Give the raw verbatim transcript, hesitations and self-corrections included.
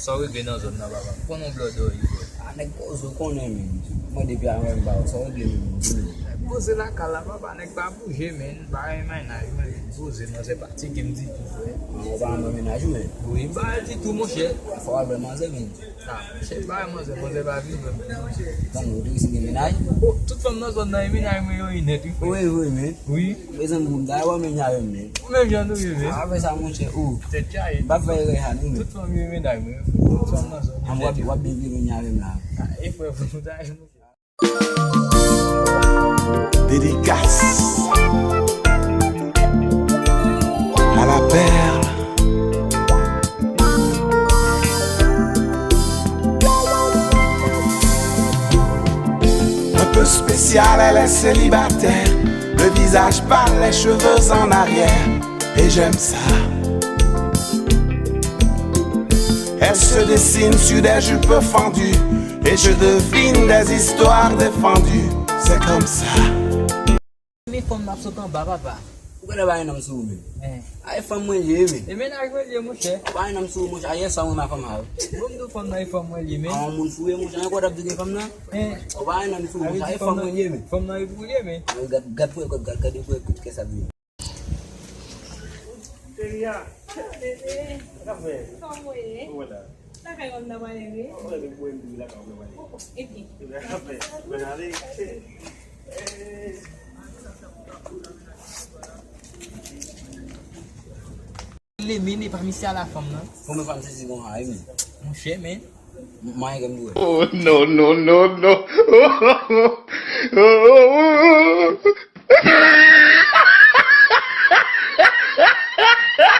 Sa w regle nan zòn nan, papa? M konn yon blòdò wi, frè. A, nèg koze, w konnen, men. Mwen depi a mwen m ba w. Sa w regle, men? Di m. Nèg koze lakay la, papa. Nèg pa bouje, men. Bagay mennaj mwen, men. Koze, manzè pa tcheke m ditou, frè. An, ou pa renmen mennaj ou, men? Wi, m pa renmen ditou, monchè. Fò w al wè manzè, men. A, monchè, m pa renmen manzè, manzè pa vin wè m, monchè. Tann, ou te resi gen mennaj? O, tout fanm nan zòn nan, e mennaj mwen yo ye nèt, wi, frè. Wi, wi, men. Wi. Mezanmi, m ta wè menm jan avè m, men. Ou menm jan nou ye, men. A, apre sa, monchè, ou. Tèt chaje. M p ap fè erè sa, non, men. Tout fanm yo mennaj mwen. Tout fanm nan zòn yo. A, w ap, w ap byen vire menm jan avè m la. A, e frè, frè, nou ta ye, monchè. Dédicace à la perle. Un peu spéciale, elle est célibataire. Le visage pâle, les cheveux en arrière. Et j'aime ça. Elle se dessine sur des jupes fendues. Et je devine des histoires défendues. C'est comme ça. Men fanm nan ap sot anba, papa. Ou genlè pa gen nanm sou ou menm. Hein. A, e fanm mwen li ye, men. E mennaj mwen li ye, monchè. Ou pa gen nanm sou ou, monchè. A, yè swa mwen ak fanm a ou. Bon, m di w fanm nan e fanm mwen li ye, men. A, yon moun fou ye, monchè. Yon kote ap di gen fanm nan? Hein. Ou pa gen nanm sou ou, monchè. A, e fanm mwen li ye, men. Fanm nan e pou li ye, men. Gad, gad pou ekot, gad, gad pou ekot kè sa vini. Chérie, ah. Bébé. Comment est? Comment est? Lakay mwen nan pale, wi. Mwen renmen pou mwen la ka mwen pale. Ok. Ebyen, afè, mwen ale. Lemine pa misye a la fanm nan. Konbyen fwa m sezi konsa, wi, men. Monchè, men. M- Mwen gen dwe. Oh, no, no, no, no.